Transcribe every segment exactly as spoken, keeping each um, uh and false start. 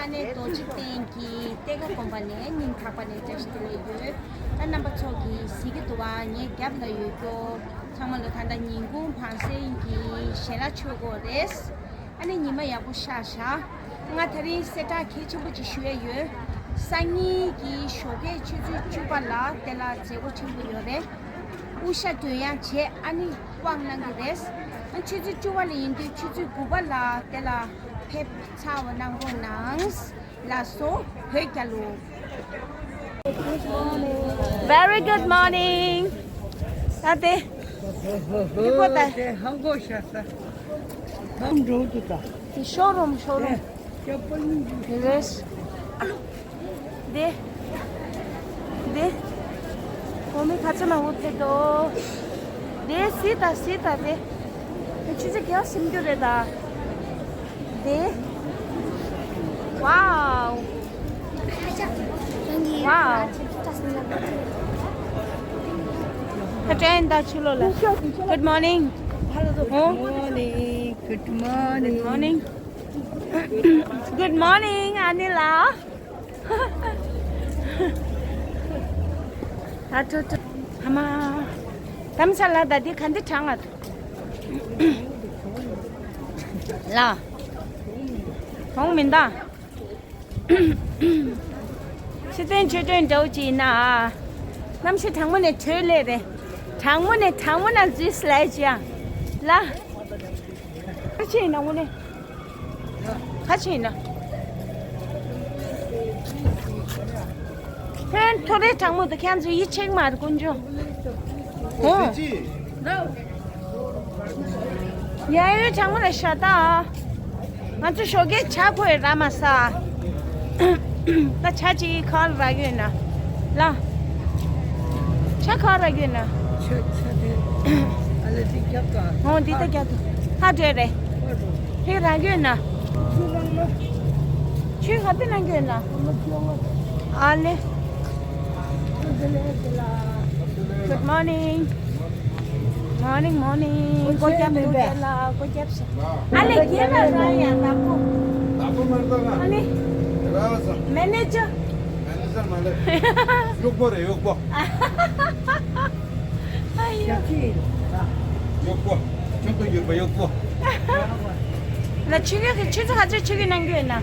ཨ་ནེ་རྡོ་རྗེ་གདན་གྱི་གཏེར་ཁ་དགོན་པ་ནས་སྙིང་ཐག་པ་ནས་བཀྲ་ཤིས་བདེ་ལེགས་ཡོད། ད་རྣམ་པ་ཚོ་གིས་གཟིགས་ཀྱི་འདུག་བ། ངའི་རྒྱབ་ལ་ཡོད་རྒྱུ་ཚང་མ་ལོ་ད་ལྟ་ཉིན་གུང་བང་སེང་གི་ཞལ་ལག་མཆོད་སྒོ་རེད། ཨ་ནི་ཉི་མ་ཡག་པོ་ཤར་ཤག་ང་དེ་རིང་གསལ་བསྒྲགས་གལ་ཆེན་པོ་ཅིག་ཞུ་ཡ་ཡོད། སང་ཉིན་གྱི་ཞོགས་ཀའི་ཆུ་ཚོད་བཅུ་པ་ལ་དེ་ལ་མཛད་སྒོ་ཆེན་པོ་ཡོད་རེད། དབུ་ཞྭ་སྒྲོན་ཡ་བྱས་ཨ་ནི་དབང་གནང་གི་རེད། ཨ་ཆུ་ཚོད་བཅུ་པ་ལ་ཡིན་དུས་ཆུ་ཚོད་དགུ་པ་ལ་དེ་ལ་ཕེབས་ཚར་བ་གནང་རོགས་གནང་། ལགས་སོ། བོད་རྒྱལ་ལོ། Very good morning. ད་དེ། འདི་པོ་ད། དེ་ཧང་གོ་ཤ་ས། ཧང་འགྲོ་འདུག་ད། དེ་ཤོ་རུམ་ཤོ་རུམ། དེ་ཤོ་རུམ། དེ་རེད། དེ། དེ། འོ་མི་ཁ་ཚ་ན་འུ་ཐེ་དོ། དེ་སི་ད་སི་ད་དེ། དེ་ཆུ་ཚོད་ག་སིམ་རྒྱུ་རེད་ད། དེ། Wow. Wow. ད་དྲན་ད་ཆུ་ལོ་ལ། Good morning. Good morning. Good morning. Good morning, Anila. ཨ་ཐུ་ཐུ། ཨ་མ། དམ་ས་ལ་ད་འདི་ག་འདི་དྲང་ང་། ལ། གོང་མིན་ད། ཕྱི་དོན་ཆོས་དོན་འདྲ་བོ་ཅིག་ཡིན་ན། གནམ་གཤིས་གྲང་མོ་ནས་དྲོད་ལས་རེད། གྲང་མོ་ནས་གྲང་མོ་ན་འཛུལ་སླེབས་ཅིག་ཡ། ལ། ཁ་ཆེ་ཡིན་ན་དངོས་གནས། ཁ་ཆེ་ཡིན་ན། ཧན་ཐོ་རེ་གྲང་མོ་དུ་ཁྱེད་ཚོ་ཡིད་ཆེས་མ་རེད་དཀོན་མཆོག་ཧོ། ཡ་ཡོད་གྲང་མོ་རེད་ཤ་ད། ང་ཚོ་ཞོགས་ཀས་ཇ་ཁོ་ཡི་ར་མ་ས། ད་ཇ་ཅིག་ཁ་ལ་རག་ཡོད་ན། ལ། ཇ་ཁ་རག་ཡོད་ན། ཇ་ཇ་དེ། ཨ་ལེ་དེ་རྒྱབ་ད། ཧོ་འདི་ད་རྒྱབ་ད། ཧ་འདྲེ་རེད། དེ་རག་ཡོད་ན། ཆུ་ག་དེ་ནང་ཡོད་ན། ཨ་ལེ། Good morning. Morning, morning. སྒོ་རྒྱབ་འདུག་རྒན་ལགས། སྒོ་རྒྱབ་ཤག་ཨ་ལེ་རྒན་ལགས་རང་ཡང་ནག་པོ། ནག་པོ་མ་རེད་ད་ང་། ཨ་ལེ། ར་ས། མེ་ནེ་ཇར། མེ་ནེ་ཇར་མ་རེད། གཡོག་པོ་རེད་གཡོག་པོ། ཨ་ཡོ། གཡོག་པོ། ཁྱོད་ཚོ་ཡོད་པ་གཡོག་པོ། ལ་ཆུ་གི་ཆུ་ཚོད་ག་ཚོད་ཆུ་གི་ནང་གི་ཡོད་ན།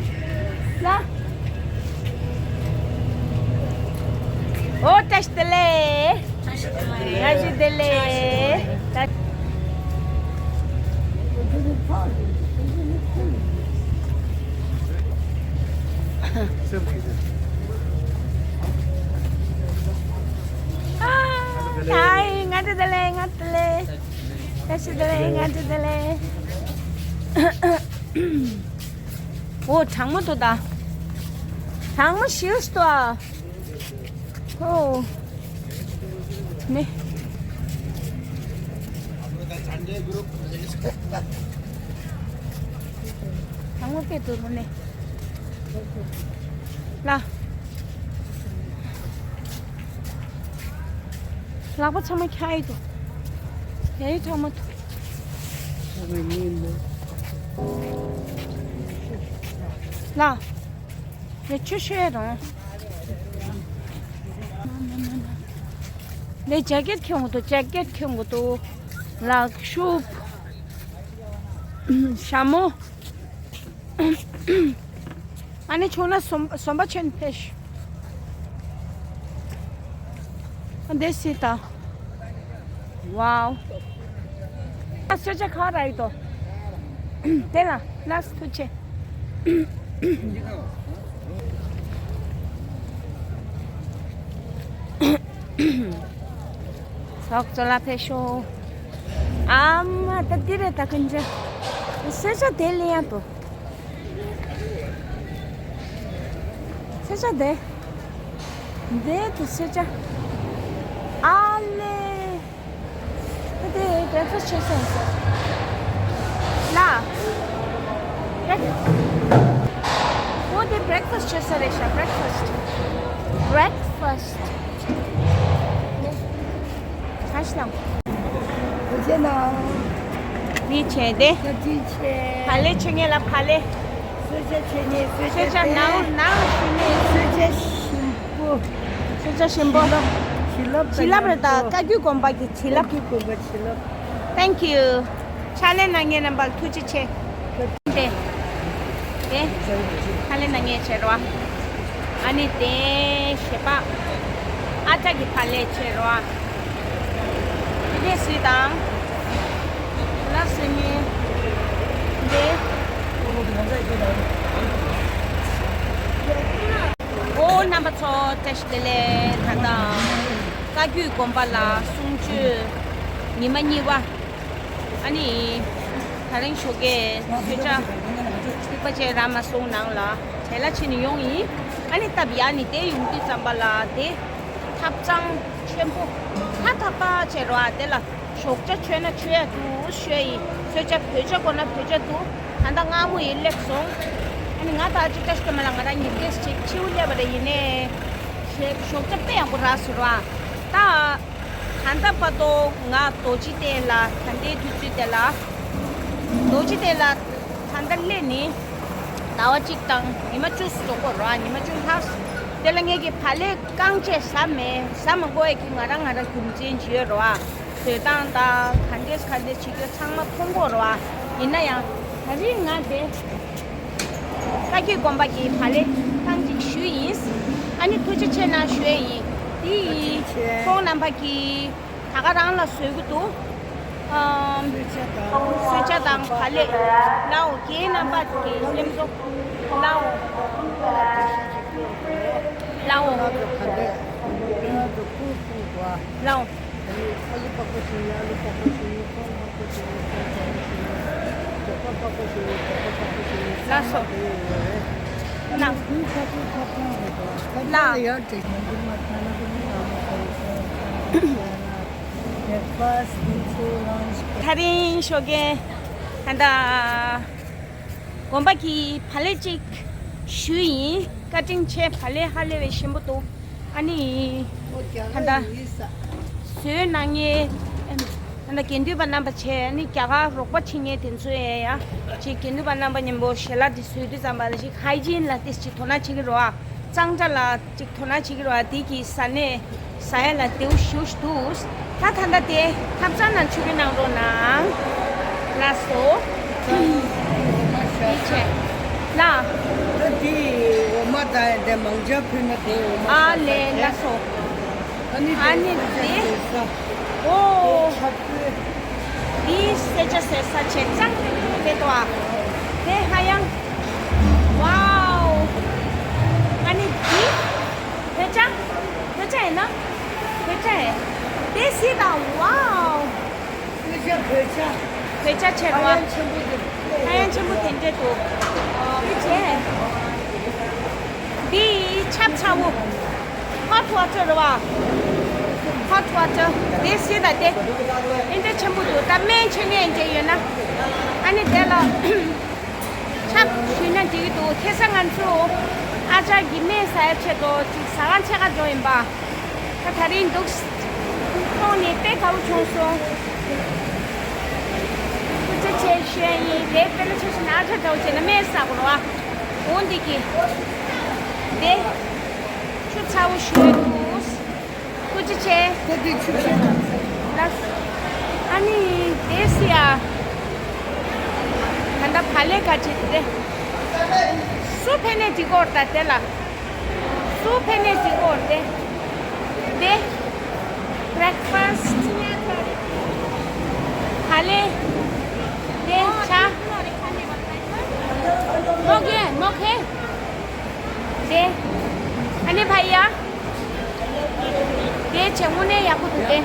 ལ། ཨོ་བཀྲ་ཤིས་བདེ་ལེགས། བཀྲ་ཤིས་བདེ་ལེགས། ཨ། ཧའི། བཀྲ་ཤིས་བདེ་ལེགས། བཀྲ་ཤིས་བདེ་ལེགས། བཀྲ་ཤིས་བདེ་ལེགས། ཨོ་གྲང་མོ་འདུག་ད། གྲང་མོ་ཞེ་པོ་ཅིག་འདུག་ཨ། ཨོ། ནི། གྲང་མོ་དཔེ་འདུག་རུ་ནི། ལ། ལག་པ་ཚང་མ་འཁྱག་ཡི་འདུག་ཡ་ཡི་གྲང་མོ་འདུག་ལ། ངས་ཆུ་བཤོས་རོང་། ལས་ཇེ་ཀེད་ཁྱོང་གི་འདུག་ཇེ་ཀེད་ཁྱོང་གི་འདུག་ལག་ཤུབས། ཞྭ་མོ། ཨ་ནི་ཆུང་ན་ཟོམ་ཟོམ་པ་ཆེན་ཕེ་ཤི། འདི་སི་ཏ། ཝའོ། ཨ་སོ་ཅག་ཁ་ར་ཡི་དོ། དེ་ལ་ལགས་ཐུགས་ཆེ། ཟོག་ཙོ་ལ་ཕེ་ཤོ། ཨ་མ་ད་འདི་རེད་ད་ཀུན་ཅེ། སོ་ཅག་དེ་ལི་ཡང་དོ། སེ་ཆ་དེ། དེ་དེ་སེ་ཆ། ཨ་ལེ། དེ་བྷེ་རེག་ཕ་སི་བྱེད་སོང་ཟེར། ལ། ཨོ་དེ་བྷེ་རེག་ཕ་སི་བྱེད་ས་རེད་ཤག་བྷེ་རེག་ཕ་སི། བྷེ་རེག་ཕ་སི། ཁ་ཤི་ལམ། ཁོ་ཚེ་ན། མི་ཆེ་དེ། ཁ་ཅི་ཆེ། ཕ་ལེ་ཆེ་ངེ་ལ་ཕ་ལེ། གསོལ་ཇ་མཆོད་མཁན། གསོལ་ཇ་ནང་ནང་ཞུ་མཁན། གསོལ་ཇ་ཞིམ་པོ། གསོལ་ཇ་ཞིམ་པོ། བྱིན་རླབས། བྱིན་རླབས་རེད། ད་བཀའ་བརྒྱུད་དགོན་པ་གི་བྱིན་རླབས། བཀའ་བརྒྱུད་དགོན་པ་བྱིན་རླབས། Thank you. ཕྱག་ལས་གནང་མཁན་རྣམ་པར་ཐུགས་རྗེ་ཆེ། དེ། དེ། ཕྱག་ལས་གནང་མཁན་བྱེད་རོགས། ཨ་ནི་དེ་ཞེས་པ། ཨ་ཅག་གི་ཕ་ལས་བྱེད་རོགས། དེ་སུས་དང་། ལ་སུ་ནི། དེ། ཨོ་རྣམ་པ་ཚོ་བཀྲ་ཤིས་བདེ་ལེགས། ད་ལྟ་བཀའ་བརྒྱུད་དགོན་པ་ལ་གསུང་ཆོས་ཉི་མ་གཉིས་པ། ཨ་ནི། ད་རིང་ཞོགས་ཀས་གསོལ་ཇ་ཐིགས་པ་བཅས་ར་མ་གསུང་ནང་ལ་བྲེལ་ལ་ཕྱིན་ནས་ཡོང་ཡིན། ཨ་ནི་སྟབས་ཡག་ནི་དེ་ཡོང་དུས་ཙམ་པ་ལ་དེ་ཐབ་ཚང་ཆེན་པོ་ཐ་ཐ་པ་བྱེད་རོགས། དེ་ལ་ཞོགས་ཇ་མཆོད་ན་མཆོད་ཡ་འདུག་ཤོད་ཡིན། གསོལ་ཇ་བོད་ཇ་དགོས་ན་བོད་ཇ་འདུག་ད་ལྟ་སྔ་མོ་ཡིན་སླེབས་སོང་། ཨ་ནི་ང་ད་ཅིག་བཀྲ་ཤིས་སྒྲོལ་མ་ལ་ང་རང་ཉིན་དེ་ཅིག་ཕྱིའུ་སླེབས་པ་རེད། ཡིན་ནའི་ཞོགས་ཇ་དཔེ་ཡག་པོ་རག་ཟེར་བ་ད། ད་ལྟ་བར་དུ་ང་རྡོ་རྗེ་གདན་ལ་ད་ལྟའི་དུས་ཚོད་དེ་ལ། རྡོ་རྗེ་གདན་ལ་ད་ལྟ་སླེབས་ནས་ཟླ་བ་གཅིག་དང་ཉི་མ་བཅུ་ཙམ་འགྲོ་གི་རེད། ཉི་མ་བཅུ་ལྷག་དེ་ལ་ངེད་ཀྱི་བག་ལེབ་རྐང་རྗེས་ཟ་མེད། ཟ་མ་དགོས་ཡས་ཀྱི་ང་རང་ང་རང་རྒྱུ་མཚན་ཅིག་ཡོད་རེད་བ། བཟོ་སྟངས་དང་ག་འདྲས་ག་འདྲས་བྱེད་རྒྱུ་ཚང་མ་མཐོང་གི་ཡོད་རེད་བ། ཡིན་ན་ཡང་ད་རིང་ང་དེ། བཀའ་བརྒྱུད་དགོན་པ་གི་བག་ལེབ་ཐང་ཅིག་ཞུས་ཡིན། ཨ་ནི་ཐུགས་རྗེ་ཆེ་གནང་ཞུ་ཡས་ཡིན། དེ་ཡིན། ཁོང་རྣམ་པ་གིས་ད་ག་རང་ལ་བཟོ་གི་འདུག་ཨམ། གསོལ་ཇ་དང་བག་ལེབ་ལའོ། རྒན་རྣམ་པ་གི་སླེབས་འདུག་ལའོ། ལའོ། ལའོ། ཨ་ནི་ཨ་ལུ་པགས་པ་ཞིག་ཡིན། ཨ་ལུ་པགས་པ་ཞིག་ཡིན། ཚོང་པགས་པ་ཞིག་ཡིན། ཚོང་པགས་པ་ཞིག་ཡིན། ཇོ་པ་པགས་པ་ཞིག་ཡིན། ཇོ་པ་པགས་པ་ཞིག་ཡིན། ལགས་སོ། ཚང་མ་དེ་ཡོད་རེད། ལགས། ཡར་དྲེག་མ་འདི་མ་ཐ་ན་ཀུན་ནི་ཨ་མ་ཁོ་ཡི་ཚོང་པགས་པ་ཞིག་ཡིན། Breakfast, lunch, lunch. ད་རིང་ཞོགས་ཀས་ད་ལྟ་དགོན་པ་གི་བག་ལེབ་ཅིག་ཞུས་ཡིན། བཀའ་དྲིན་ཆེ། བག་ལེབ་ཧ་ལས་པའི་ཞིམ་པོ་འདུག་ཨ་ནི་ད་ལྟ་བཟོས་གནང་མཁན་ད་ལྟ་དགེ་འདུན་པ་རྣམ་པ་བྱས། ཨ་ནི་རྒྱ་གར་རོགས་པ་བྱེད་མཁན་དེ་ཚོ་ཡང་ཡང་ཅིག་དགེ་འདུན་པ་རྣམ་པ་མཉམ་པོ་ཞལ་ལག་དེ་བཟོས་དུས་ཙམ་པ་ལ་ཅིག་ཧའི་ཇིན་ལ་ཏོག་ཙམ་ཅིག་དོ་སྣང་བྱེད་ཀྱི་རེད་བ། གཙང་སྦྲ་ལ་ཅིག་དོ་སྣང་བྱེད་ཀྱི་རེད་བ། དེ་གི་ཟ་ནས་ཟ་ཡ་ལ་བདེ་པོ་ཞེ་པོ་ཞིག་འདུག་ད་ད་ལྟ་དེ་ཐབ་ཚང་ནང་ཆུ་ཁོལ་གནང་རོགས་གནང་། ལགས་སོ། ཡིད་ཆེས། ལགས། ད་དེ་འོ་མ་དང་དེ་མང་ཇ་ཕུལ་ན་དེ་འོ་མ། ཨ་ལས། ལགས་སོ། ཨ་ནི་ཨ་ནི་དེ་དེ་ཨོ། ཆབ་ཏུ། འདི་གསོལ་ཇ་ཟེར་ས་བྱས་གཙང་རེད་དོ། ཨ་དེ་ཧ་ཡང་། ཝའོ། ཨ་ནི་འདི་བོད་ཇ། བོད་ཇ་ཡིན་ན། བོད་ཇ་ཡིན། དེ་སི་དང་། ཝའོ། བོད་ཇ། བོད་ཇ་བྱས་པ། ཧ་ཡང་ཆེན་པོ་དེ། ཧ་ཡང་ཆེན་པོ་དེ་འདྲས་འདུག་འདི་བྱས། འདི་ཆབ་ཚ་བོ། ཧོ་ཊི་ཝོ་ཊར་རེད་བ། ཧོ་ཊི་ཝོ་ཊར། དེ་སི་དང་དེ། ཨེ་འདྲས་ཆེན་པོ་འདུག་ད་སྨན་མཆོད་མཁན་ཨེ་འདྲས་ཡོད་ན། ཨ་ནི་དེ་ལ། ཆབ་ཞུས་ན་འགྲིག་གི་འདུག་ཁ་སང་ང་ཚོ་ཨ་ཅག་གི་སྨན་ཟ་ཡ་ཆེད་དུ་ཅིག་ཟ་ཁང་ཕྱེད་ཀ་འགྲོ་ཡིན་པ། ད་ད་རིང་འདུག་ཁོང་ནི་དཔེ་དགའ་བོ་བྱུང་སོང་། ཐུགས་རྗེ་ཆེ་ཞུ་ཡ་ཡིན། དེ་དཔེ་ལ་ཆ་བཞག་ན་ཨ་ཅག་འདྲ་བོ་བྱས་ན་སྨན་ཟ་དགོས་རེད་བ། འོ་འདི་གི་དེ་ཆུ་ཚ་བོ་ཞུ་ཡ་འདུག་ཐུགས་རྗེ་ཆེ། ད་དེ་ཆུ་ཆེ་དང་། ལགས། ཨ་ནི་དེ་སི་ཡ། ད་ལྟ་བག་ལེབ་ག་ཅིག་དེ། སུ་ཕེ་ནེ་ཏི་གོར་ད་དེ་ལ། སུ་ཕེ་ནེ་ཏི་གོར་དེ། དེ། བྷི་རེག་ཕ་སི། བག་ལེབ། དེ་ཆ། མོ་གེ་མོ་གེ། དེ། ཨ་ནི་བྷ་ཡ། དེ་བྱས་དངོས་གནས་ཡག་པོ་འདུག་དེ།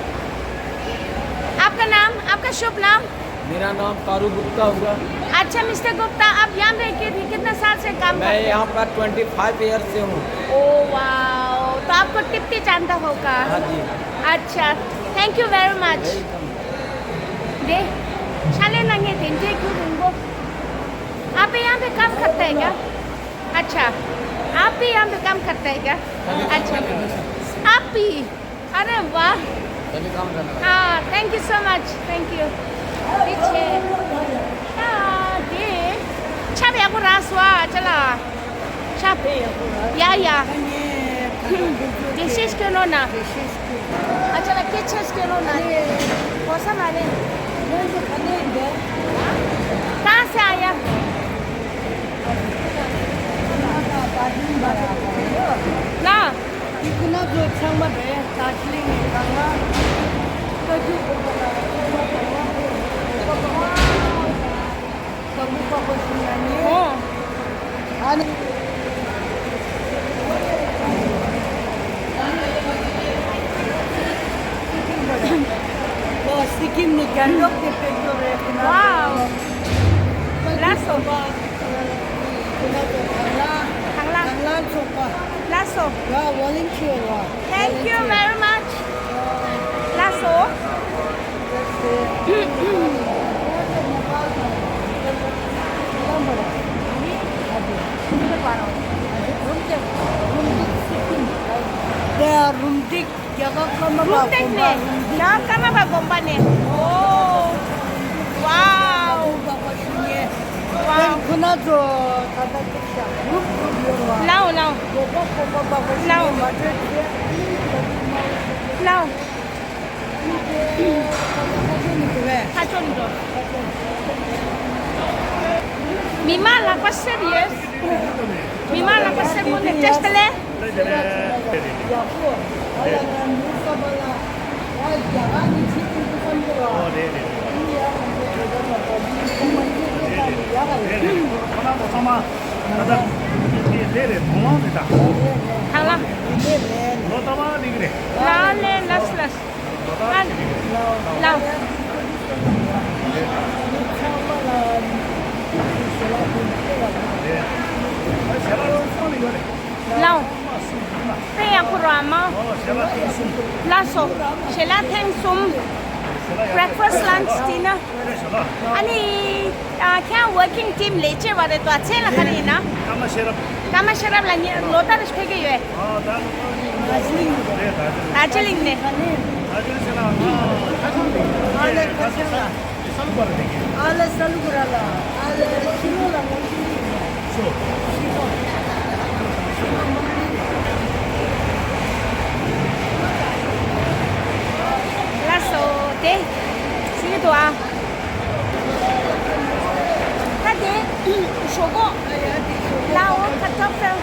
आपका नाम, आपका शुभ नाम? मेरा नाम कारू गुप्ता हुआ। अच्छा मिस्टर गुप्ता, आप यहाँ पे कि-, कितने साल से काम करते हैं? मैं यहाँ पर ट्वेंटी फ़ाइव ईयर से हूँ। ओ वाओ, तो आपको तिप्पी जानता होगा। हाँ जी। अच्छा, thank you very much। Welcome. दे, शाले नंगे दिन जे क्यों रुंगो? आप यहाँ पे काम करते हैं क्या? अच्छा, आप भी यहाँ पे काम करते हैं क्या? अच्छा, आप भी। अरे वाह। तभी काम करना है। हाँ, thank you so much, thank you। पीछे। हाँ, ये छप ཡག་པོ་རག་སོང་ཨ་ཅ་ལགས། ཤ། ཡ་ཡ། དེ་ཤེས་སྐྱོན་ནོ་ན། ཨ་ཅ་ལགས་སྐད་ཆ་སྐྱོན་ནོ་ན། གོ་ས་མ་རེད། གང་ཟེར་ཨ་ཡ། ལ། འདི་ཁོ་ན་ཚོ་ཚང་མ་རེད། དར་ཇི་ལིང་ནས་གང་ལ། བཀའ་བརྒྱུད་སྐོར་པ་ལ་སྐོར་པ་གང་ལ་ཕེབས་ཡོད་པ་དང་། བཀའ་བརྒྱུད་པགས་པ་ཞུ་ཡ་ནི། ཨོ། ཨ་ནི། ལོ་སི་ཀིམ་ནས་རྒྱ་ནག་ཏུ་ཕེབས་ཡོད་རེད་ཁོ་ན། ཝའོ། ལགས་སོ། ཁོ་ན་ཚོ་གང་ལ། གང་ལ། གང་ལ་ཚོགས་པ། ལགས་སོ། ཡ་ཝོ་ལན་ཊི་ཡར་བ། Thank you very much. ལགས་སོ། རུམ་བཏེག་རྒྱ་གར་ཀརྨ་པ་དགོན་པ། རུམ་བཏེག་ནས། རྒྱ་གར་ཀརྨ་པ་དགོན་པ་ནས། ཨོ། ཝའོ། ཝའོ། ཁོ་ན་ཚོ་ད་ལྟ་ཏིག་ཤ་གུག་གུག་ཡོད་བ། ལའོ་ལའོ། གོ་པ་གོ་པ་པ་པ་ཞིག་ལའོ། མ་གྲོས་བྱས། ལའོ། ཁ་ཆོ་ནི་འགྲོ། མི་མ་ལག་པ་སེར་ཡོད། མི་མ་ལག་པ་སེར་མོ་ནི་ཏེ་སྟེ་ལེ། ཁོ་ན་ཚོ་ཚང་མ་ད་ལྟ་དེ་ལས་རེད། གོང་ལ་མི་ད། ཧ་ལ། ལོ་ཏ་མ་ལིག་རེད། ལ་ལེ་ལས་ལས། ལོ་ཏ་ལ། ལ། ལའོ། དཔེ་ཡག་པོ་ར་མ། ལ་སོ། ཞལ་ལག་ཐེངས་གསུམ། Breakfast, lunch, dinner. ཨ་ནི། ཨ། ཁྱེད་working team ལས་བྱེད་པ་རེད་དོ། མཚན་ལ་ག་རེ་ཡིན་ན། ཀརྨ་ཤེས་རབ། ཀརྨ་ཤེས་རབ་ལ་ཉེ་ལོ་ལྟར་ཕེབས་ཀྱི་ཡོད། ཨ། ད་ལོ་ལྟར་ནི་རེད། དར་ཇི་ལིང་ནས། དར་ཇི་ལིང་ཟེར་ན་ང་ཁ་སང་ནས། ཨ་ལེ་ཁ་སང་ལ། ས་ལུ་པ་ར་དེ་གི། ཨ་ལེ་ས་ལུ་པ་ར་ལ། ཨ་ལེ་ཤི་ལོ་ལ་ང་ཤི་ལོ་ཡིན། ཤི་ལོ། ལགས་སོ། དེ། ཤི་གི་འདུག་ཨ། ད་དེ། ཞོག་ཁོག་ལའོ། ཁ་ཊོག་ཕེལ།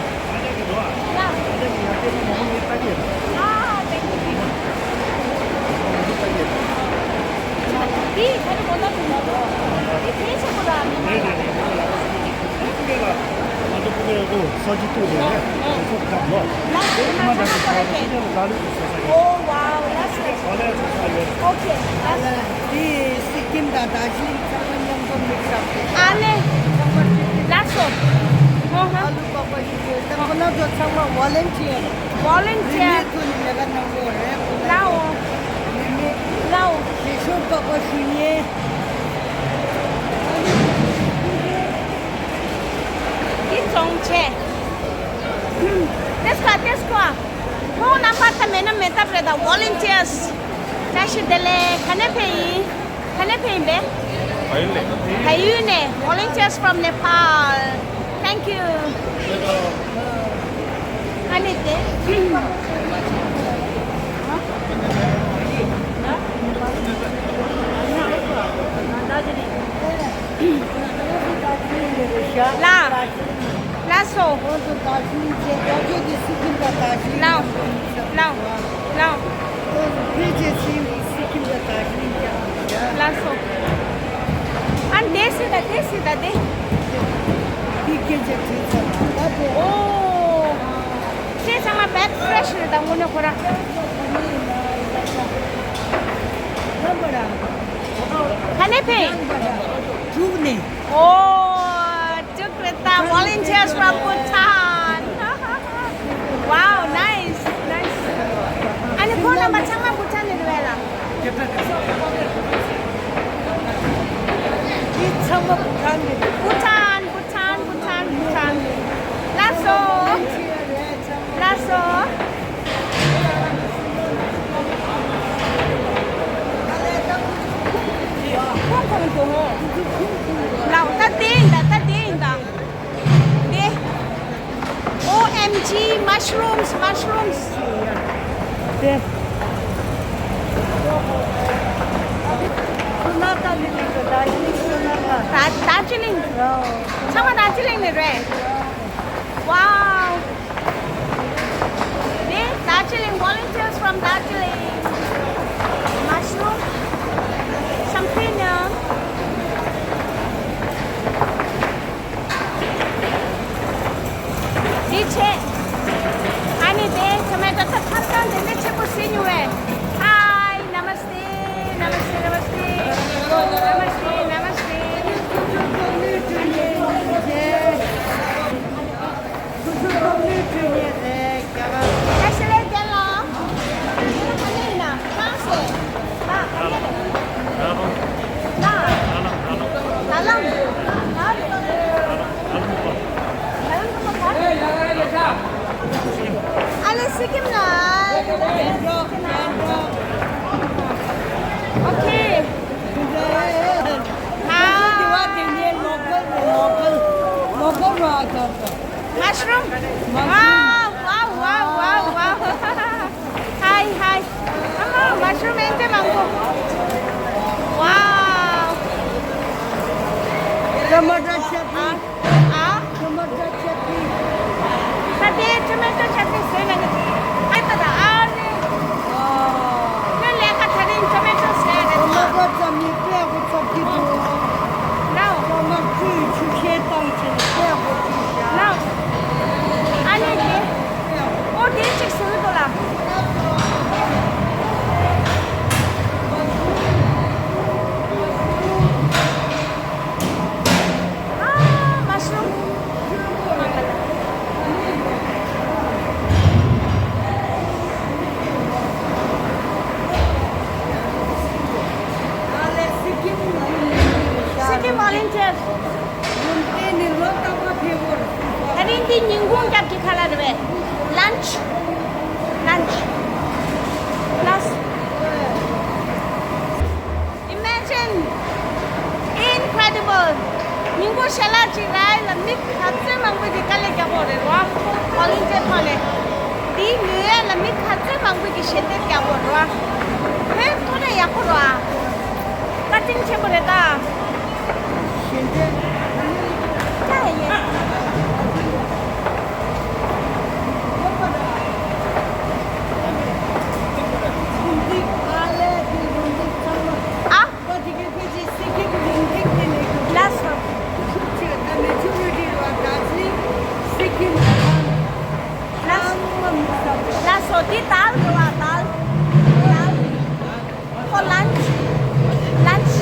Oh, wow, that's nice. Okay, that's nice. ཨ་ལེ། ལགས་སོ། ཨ་ལུ་པགས་པ་ཞིག་ཡོད། ད་ཁོ་ན་ཚོ་ཚང་མ་volunteer། volunteer། རིན་མེད་ཐོག་ནས་ལས་ཀ་གནང་གི་ཡོད་རེད། ལའོ། རིན་མེད། ལའོ། རི་ཤོང་པགས་པ་ཞུ་མཁན། འདི་བཙོང་བྱས། ཏེས་ཀ་ཏེས་ཀ་ཁོང་རྣམ་པ་ད་མེད་ན་མེད་ཐབས་རེད་ད། volunteers། བཀྲ་ཤིས་བདེ་ལེགས། ག་ནས་ཕེབས་ཡིན། ག་ནས་ཕེབས་ཡིན་པས། བལ་ཡུལ་ནས། བལ་ཡུལ་ནས། Volunteers from Nepal. Thank you. ཨ་ནི་དེ། ལ། ལགས་སོ། ཁོང་ཚོ་དར་ཇི་ལིང་བྱས། རྒྱ་བོད་ཀྱི་སི་ཀིམ་དང་དར་ཇི་ལིང་ལའོ། ལའོ། ལའོ། ཁོང་ཚོ་ཕལ་ཆེར་ཕྱིན་སི་ཀིམ་དང་དར་ཇི་ལིང་རྒྱབ་ཡོད་རེད། ལགས་སོ། ཨ་ནི་དེ་སི་ད་དེ་སི་ད་དེ། འདི་སྐད་ཆ་དྲིས་ཚར་ན་ད་དེ། ཨོ། ཁྱེད་ཚང་མ་bag fresh རེད་ད། དངོས་གནས་ཁོ་རང་། རྣམ་པ་རང་། ག་ནས་ཕེབས། འབྲུག་ནས། ཨོ། འབྲུག་རེད་ད། Volunteers from Bhutan. Wow, nice, nice. ཨ་ནི་ཁོང་རྣམ་པ་ཚང་མ་བྷུ་ཊན་ནས་རེད་པས་ལགས། འདི་ཚང་མ་བྷུ་ཊན་ནས་རེད། བྷུ་ཊན། བྷུ་ཊན། བྷུ་ཊན། བྷུ་ཊན། ལགས་སོ། ལགས་སོ། ཁོང་ཁོང་དུ་ཧོ། ལགས་ད་དེ་ཡིན་ད། ད་དེ་ཡིན་ད། Gee, mushrooms, mushrooms. དེ། སོ་ན་ཏ་ནི་ལི་གི་དར་ཇི་ལིང་སོ་ན་ཏ། ད་དར་ཇི་ལིང་། ཚང་མ་དར་ཇི་ལིང་ནས་རེད། Wow. This Darjeeling, volunteers from Darjeeling. Mushroom, champagne. འདི་བྱས། ཨ་ནི་དེ་tomato ཐབ་ཐབ་ཚང་དེ་འདྲ་ཆེན་པོ་ཟིན་ཡོང་བས། Hi, namaste, namaste, namaste, namaste, namaste. Okay. Mushroom. Wow, wow, wow, wow, wow. Hi, hi. Hello, mushroom and the mango. Wow. Tomato chutney. Ah, ah. Tomato chutney. Tomato chutney. ཁྱོད་ལས་ཀ་ད་རིང་tomato ཟས་རེད་ད། Tomato ཙམ་ཡིན་པས་འགོ་ཚོགས་ཀྱི་འདུག་ལའོ། Tomato ཆུ་ཤེལ་བཏང་བྱས་ནས་པས་འགོ་བཙུགས་བཞག་ལའོ། ཨ་ནི་དེ། ཨོ་དེ་གཅིག་བཟོས་འདུག་ལ། ཨ་mushroom། Sikkim volunteer. ད་རིང་འདི་ཉིན་གུང་སྐབས་ཀྱི་ཁ་ལག་རེད་པས། Lunch. Lunch. Plus. Imagine! Incredible! ཉིན་གུང་ཞལ་ལག་ཅིག་རག་ཡ་ལ་མི་ག་ཚོད་མང་པོ་ཞིག་དཀའ་ལས་རྒྱག་གི་ཡོད་རེད་རོ། Volunteer ཐོག་ནས། འདིའི་ཉོ་ཡ་ལ་མི་ག་ཚོད་མང་པོ་ཞིག་ཞལ་འདེབས་རྒྱག་གི་ཡོད་རེད་རོ། ཧེ་ཐོག་ནས་ཡག་པོ་རོ། བཀའ་དྲིན་ཆེན་པོ་རེད་ད། ཞལ་འདེབས། ཀྱ་ཧེ་ཡེ། ཨ། ལགས་སོ། ལགས་སོ། འདི་དལ་འགྲོ་བ་དལ། དལ། For lunch. Lunch.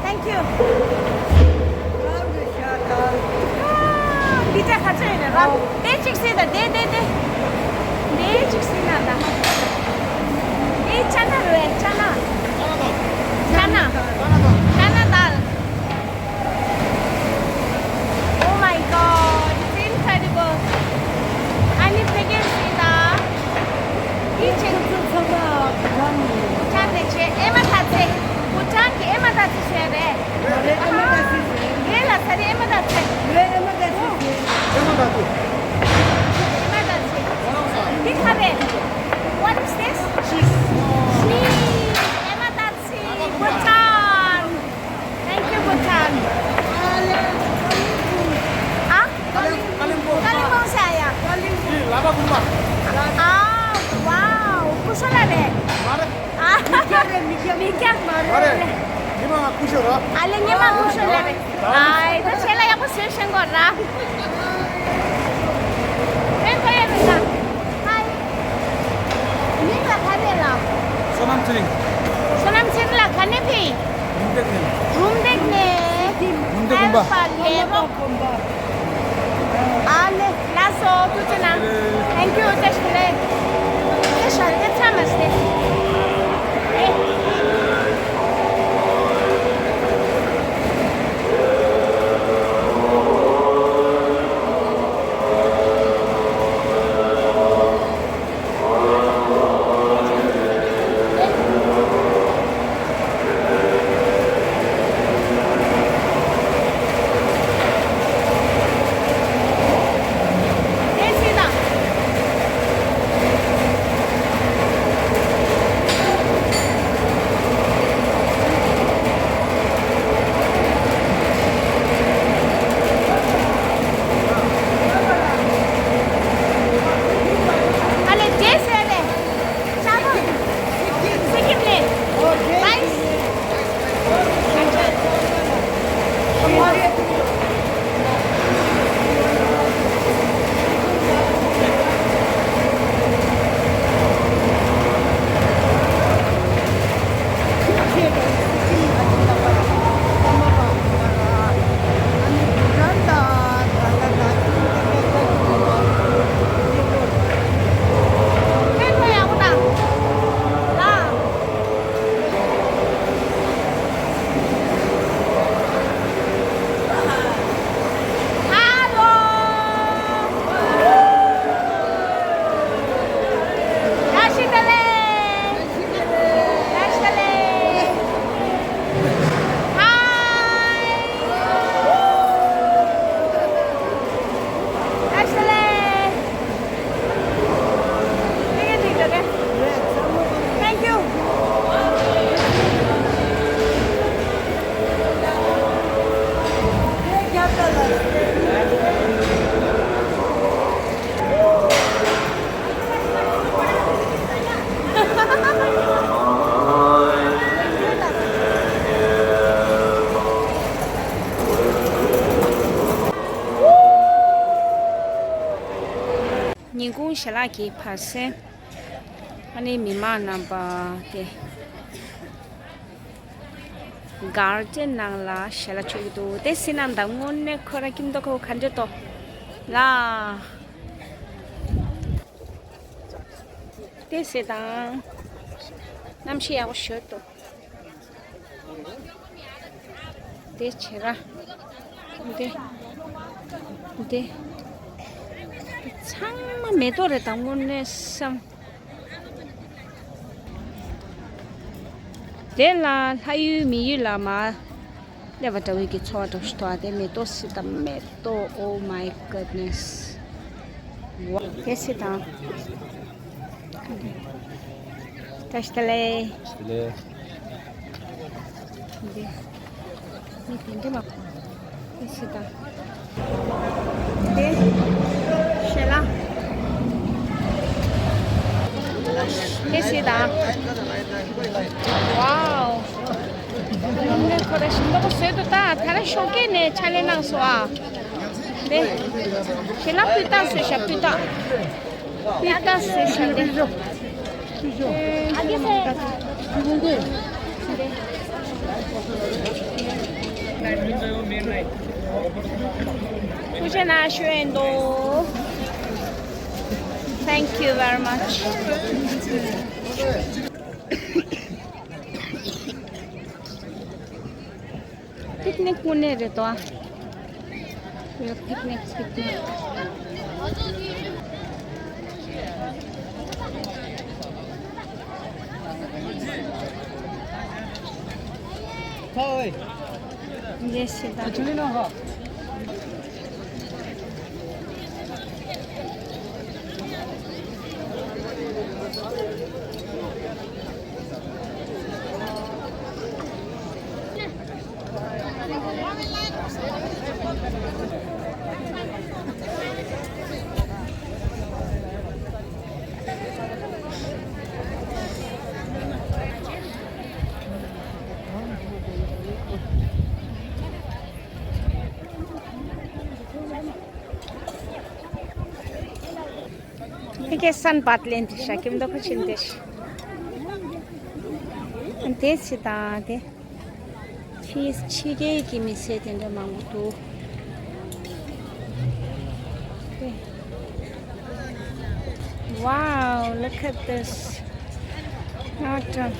Thank you. འདི་ཅག་ག་ཚོད་ཡིན་ན་ར། དེ་གཅིག་སྲིད་ད། དེ་དེ་དེ། དེ་གཅིག་སྲིད་ན་ད། དེ་ཅ་ན་རེད། ཅ་ན། ཅ་ན། ཅ་ན་དལ། Oh my God, it's incredible. ཨ་ནི་ཕ་གིར་སྲིད་ད། དེ་ཅིག་ཚོ་ཚོ་ཚོ་ཚོ་ཚོ། ཅ་ན་དེ་ཅེ་ཨེ་མ་ད་ཚེ། བུ་ཊན་གྱི་ཨེ་མ་ད་ཚེ་ཟེར་རེད། ཨེ་མ་ད་ཚེ་ཟེར། ངའི་ལ་ཚ་རེ་ཨེ་མ་ད་ཚེ། ངའི་ཨེ་མ་ད་ཚེ་ཟེར། ཨེ་མ་ད་ཚེ། ཨེ་མ་ད་ཚེ། འདི་ག་རེད། What is this? Cheese. Cheese. ཨེ་མ་ད་ཚེ། བུ་ཊན། Thank you, བུ་ཊན། ཨ། ཀ་ལིམ་པོང་། ཀ་ལིམ་པོང་ཟེར་ཡ། ཀ་ལིམ་པོང་། འདི་ལག་པ་བུམ་པ། ཨ། Wow. ཀུ་ཤ་ལ་རེད། མ་རེད། ཨ། མི་སྐྱ་རེད། མི་སྐྱ། མི་སྐྱ་མ་མ་རེད། རེད། ཉི་མ་ཀུ་ཤ་ར། ཨ་ལེ་ཉི་མ་ཀུ་ཤ་ལ་རེད། ཨ་ད་ཁྱེད་ལ་ཡག་པོ་བཟོས་བཞེངས་དགོས་ར། ཨེ་ཁོ་ཡ་མི་ད། ཧའི། མིང་ལ་ག་རེ་ལ། བསོད་ནམས་ཚེ་རིང་། བསོད་ནམས་ཚེ་རིང་ལགས་ག་ནས་ཕེབས། རུམ་བཏེགས་ནས། རུམ་བཏེགས་ནས། རུམ་བཏེགས་དགོན་པ། ཨལ་ཕ་ལེ་རོ། ཨ་ལེ། ལགས་སོ། ཐུགས་རྗེ་གནང་། Thank you. བཀྲ་ཤིས་བདེ་ལེགས། ཨེ་ཤ་ལེ་ཚ་མ་སྟེ། ཨེ། Hi. Thank you. ཉིན་གུང་ཞལ་ལག་གི་བར་གསེང་། ཨ་ནི་མི་མང་རྣམ་པ་དེ། གར་ཌེན་ནང་ལ་ཞལ་ལག་མཆོད་ཀྱི་འདུག་དེ་སྲིད་ནང་དང་དངོས་གནས་ཁོ་ར་ཀིམ་ཏོ་ཁོ་ག་འདྲ་ཏོ་ལ། དེ་སྲིད་དང་། གནམ་གཤིས་ཡག་པོ་ཞོར་ཏོ། དེ་བྱེད་ར། དེ། དེ། ཚང་མ་མེ་ཏོག་རེད་དང་དངོས་གནས་སམ། དེ་ལ་ལྷ་ཡུལ་མི་ཡུལ་ལ་མ་སླེབས་པ་འདྲ་བོའི་གི་ཚོར་བ་འདྲ་བོ་ཞིག་འདུག་ཨ། དེ་མེ་ཏོག་སི་དང་མེ་ཏོག Oh my goodness. དེ་སི་དང་། བཀྲ་ཤིས་བདེ་ལེགས། བཀྲ་ཤིས་བདེ་ལེགས། འདི། མི་དེ་འདྲ་མ། དེ་སི་དང་། དེ། ཞལ་ལག་དེ་སི་དང་། ཝའོ། ཁོ་ར་ཞིམ་མདོག་པོ་བཟོས་འདུག་ད་ད་ར་ཞོགས་ཀས་ནས་ཕྱག་ལས་གནང་སོང་ཨ། དེ། ཞལ་ལག་སྤུས་དག་བཟོས་ཤག་སྤུས་དག་སྤུས་དག་བཟོས་ཤག་དེ། ཐུགས་རྗེ་གནང་ཞུ་ཡིན་དོ། Thank you very much. Picnic དངོས་གནས་རེད་དོ། Picnic, picnic. འདི་ཞིག་དང་། ཕ་གི་སན་བཏ་ལེན་དེ་ཤ་ཀིམ་དོ་ཁ་ཆིན་དེ་ཤ། དེ་སི་ད་དེ། ཕྱི་ཕྱི་རྒྱལ་གྱི་མི་སེར་དེ་འདྲ་མང་པོ་འདུག་དེ། Wow, look at this. Not, uh,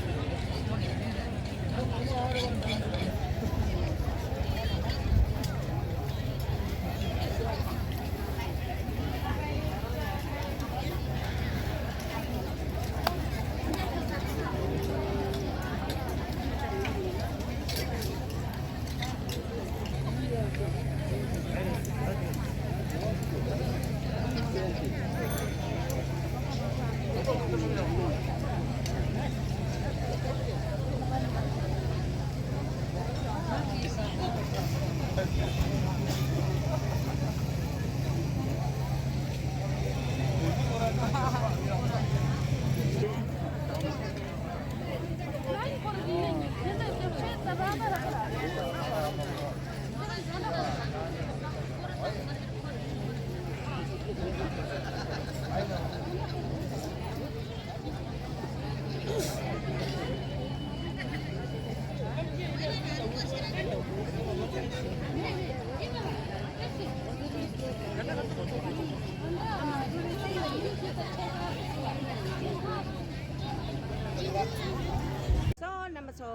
So, number so,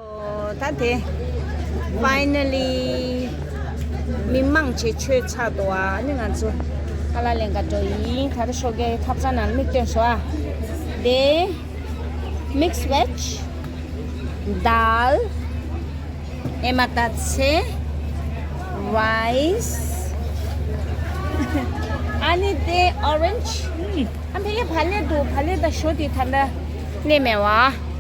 ད་དེ། Finally མི་མང་ཆེ་ཆོས་ཚར་འདུག་ཨ་ནི་ང་ཚོ་ཨ་ལ་ལེན་ག་འགྲོ་ཡིན། ད་རེ་ཤོག་གའི་ཐབ་ཚང་ནང་མིག་སྟོན་སོ་ཨ། དེ། Mixed veg, dal, ཨེ་མ་ད་ཚེ། Rice. ཨ་ནི་དེ་orange. ཨ་ཕ་གི་བག་ལེབ་འདུག་བག་ལེབ་དང་ཞོ་དེ་ད་ལྟ་སླེབས་མེད་པ།